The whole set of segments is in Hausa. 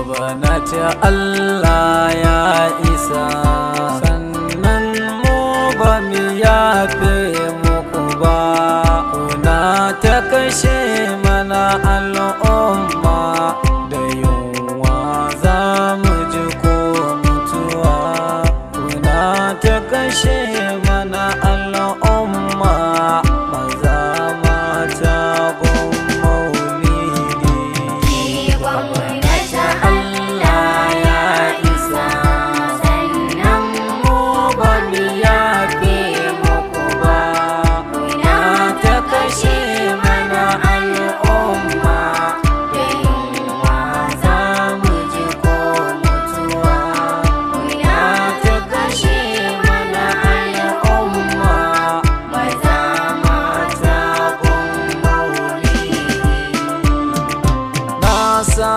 Gwamnati, Allah ya isa, sannan mu ba mu yafe muku ba. Kuna ta kashe mana al'umma da yunwa, za mu ji ko mutuwa. Kuna ta kashe mana al'umma, maza mata, gun maulidi. Gwamnati, Allah ya isa, sannan mu ba mu yafe muku ba. Kuna ta kashe mana al'umma da yunwa, za mu ji ko mutuwa. Kuna ta kashe mana al'umma, maza mata, gun maulidi. Nasa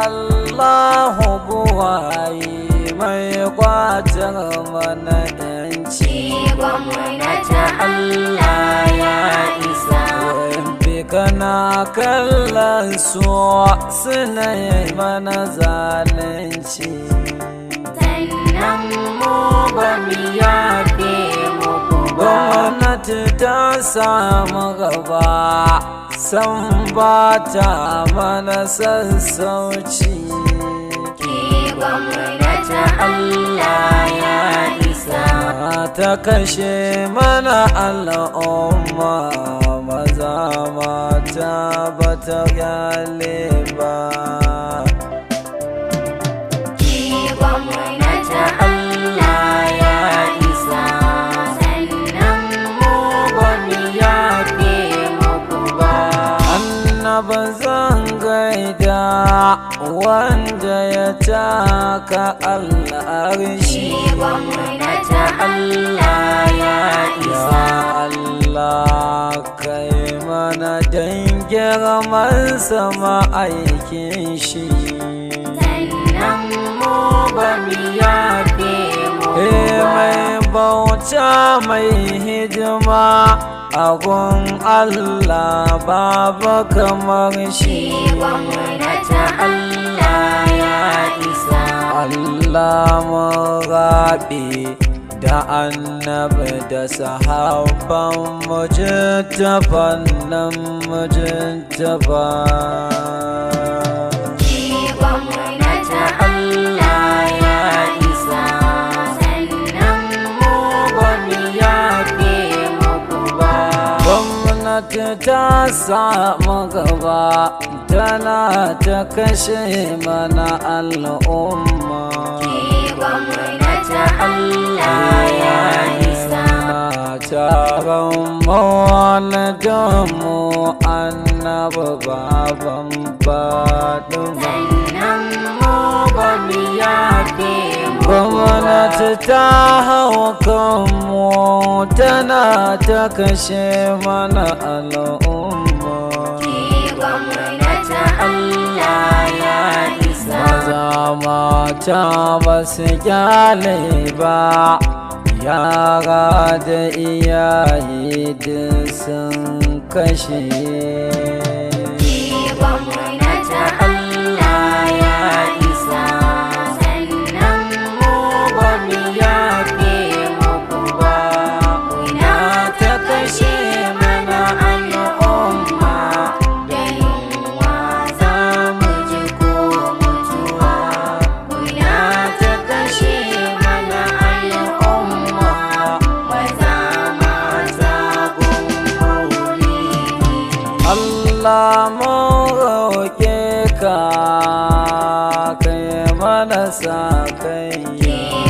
Allahu buwayi mai kwatar mana yanci. Gwamnati, Allah ya isa. Bi kana kallon su suna yi mana zalunci. Sannan mu ba mu yafe muku ba. Gwamnati ta samu gaba, san ba ta mana sassauci. Ke gwamnati, Allah ya isa. Ta kashe mana al'umma, maza mata, ba ta gyale ba. Ke gwamnati, Allah ya isa, sannan mu ba mu yafe muku ba. Annaba zan gaida, wanda ya taka al'arshi. Ke gwamnati, Allah ya isa. Ya Allah, kai mana dan girman sama aikin shi. Sannan mu ba mu yafe muku Eh, ba. mai bauta mai hidima a gun Allah, babu kamar shi. Gwamnati, Allah ya isa. Allah mu raɓe da annabi da sahabban mujtaban nan mujtaba. Gwamnati, Allah ya isa, sannan mu ba mu yafe muku ba. Gwamnati ta samu gaba, tana ta kashe mana al'umma. Gwamnati, Allah ya isa. Taron mawalidinmu, annabi baban Fatima. Sannan mu ba mu yafe muku ba. Gwamnati ta hau kanmu, tana ta kashe mana al'umma. Gwamnati, Allah ya isa. Maza mata ba su kyale ba, yara da iyaye duk sun kashe. Gwamnati, Allah ya isa, sannan mu ba mu yafe muku ba. Kuna ta kashe mana al'umma da yunwa, za mu ji ko mutuwa. Kuna ta kashe mana al'umma, maza mata, gun maulidi. Allah mun roƙe ka, kai mana sa kai.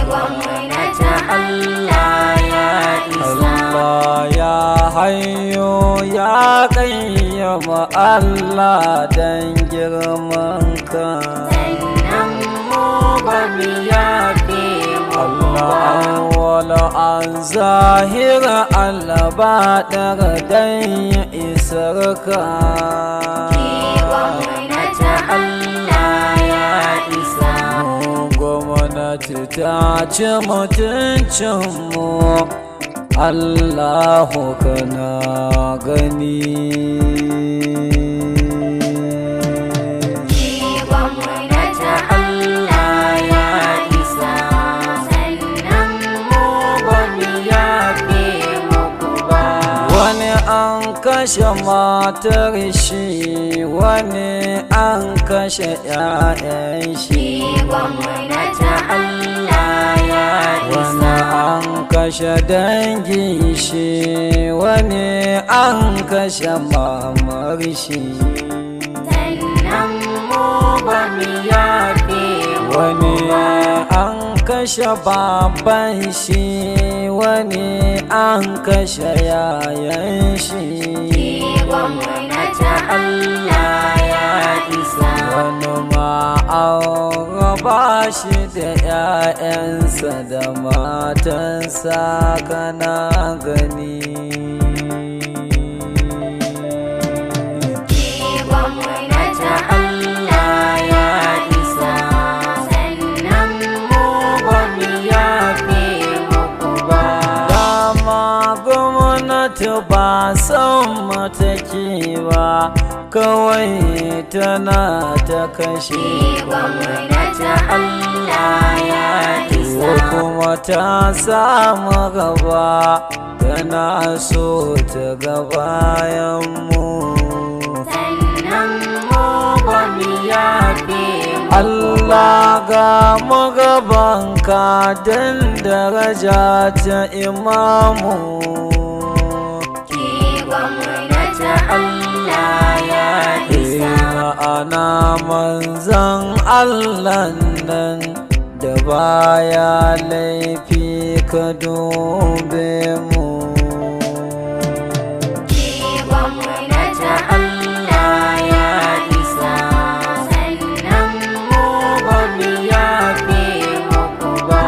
Gwamnati, Allah ya isa. Allah ya hayyo ya qayyama, Allah dan girman ka. Sannan mu ba mu yafe muku Allah ba. Awwal an zahira, Allah ba daga dan isar ka. Gwamnati, Allah ya isa. Mu gwamnati ta ci mutuncinmu, Allahu kana gani. Gwamnati, kashe matar shi, wani an kashe 'ya'yan shi. Gwamnati Allah ya Wani isa. an kashe dangin shi, wani an kashe mamar shi. Sannan mu ba mu yafe. Wani an kashe baban shi, wani an kashe yayan shi. Gwamnati Allah ya isa. Wani ma an raba shi da 'ya'yansa da matansa, kana gani. Gwamnati Allah ya isa. Sannan mu ba mu yafe muku ba. Dama gwamnati ba son mataki ba, kawai tana ta kashe. Gwamnati Allah ya Ko isa. kuma ta samu gaba, tana so ta ga bayan mu. Sannan mu ba mu yafe. Allah, ga mu gabanka don daraja ta imamu. Ki gwamnati Allah ya isa. Ma'ana manzan Allah nan da baya laifi, ka dube mu. Ki gwamnati Allah ya isa. Sannan mu ba mu yafe muku ba.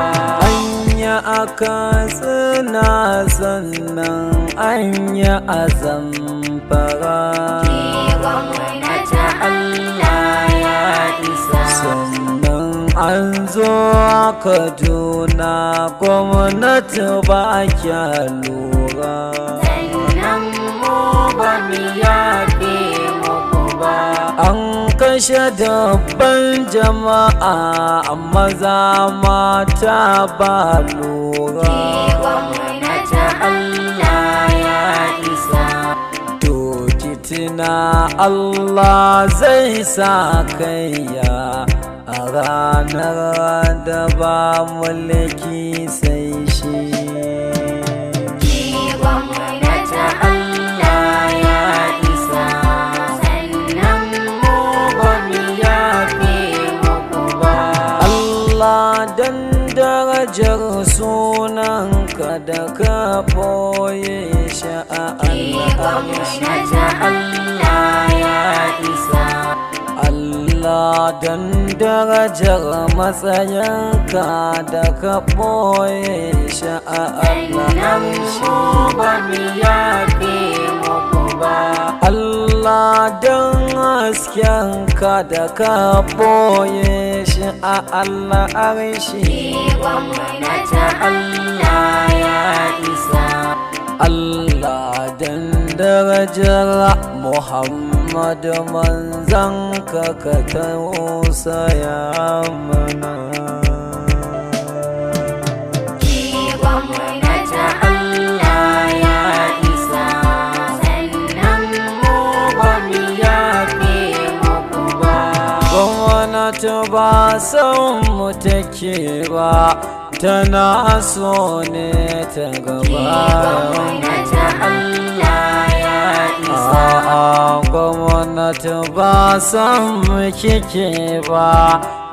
Anya aka tsina, sannan anya a Zamfara. Ki gwamnati Allah ya isa. Sannan an zo Kaduna, gwamnati ba kya lura. Sannan mu ba mu yafe muku ba. An kashe dabban jama'a, maza mata ba lura. Gwamnati Allah ya isa. To kitina Allah zai sa kaiya a ranar da ba mulki sai shi. Ki gwamnati Allah ya isa. Sannan mu ba mu yafe muku ba. Allah, dan darajar sunanka da ka ɓoye shi a Ki al'arshi. gwamnati Allah ya isa. Allah, dan darajar matsayinka da ka ɓoye shi a Sannan al'arshi. mu ba mu yafe muku ba. Allah, dan haskenka da ka ɓoye shi a al'arshi. Ki gwamnati Allah ya isa. Allah, dan darajar Muhammadu manzanka, ka tausaya mana. Ki gwamnati Allah ya isa. Sannan mu ba mu yafe muku ba. Gwamnati ba son mu take ba, tana so ne ta Ki gaba. gwamnati Allah ya isa. A'a, gwamnati ba son mu kike ba,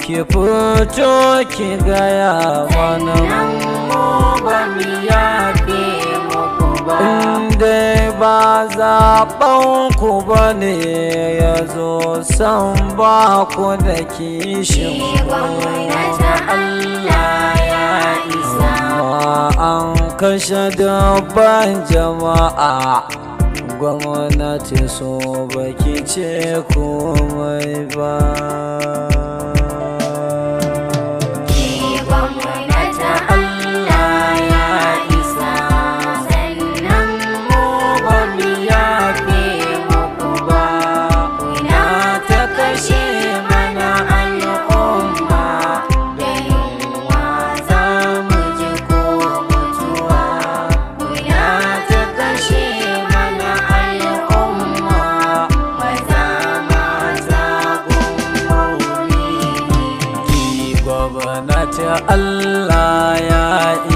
ki fito ki gaya mana. Sannan mu ba mu yafe muku ba. Inda ba zaɓen ku ba ne ya zo, san ba ku da kishin Ki gwamnati Allah ya isa. Amma an kashe dubban jama'a, gwamnati so baki ce komai ba. Ki gwamnati Allah ya isa. Sannan mu ba mu yafe muku ba. Kuna ta kashe mana al'umma da yunwa, za mu ji ko mutuwa. Kuna ta kashe mana al'umma. Tabbata Allah ya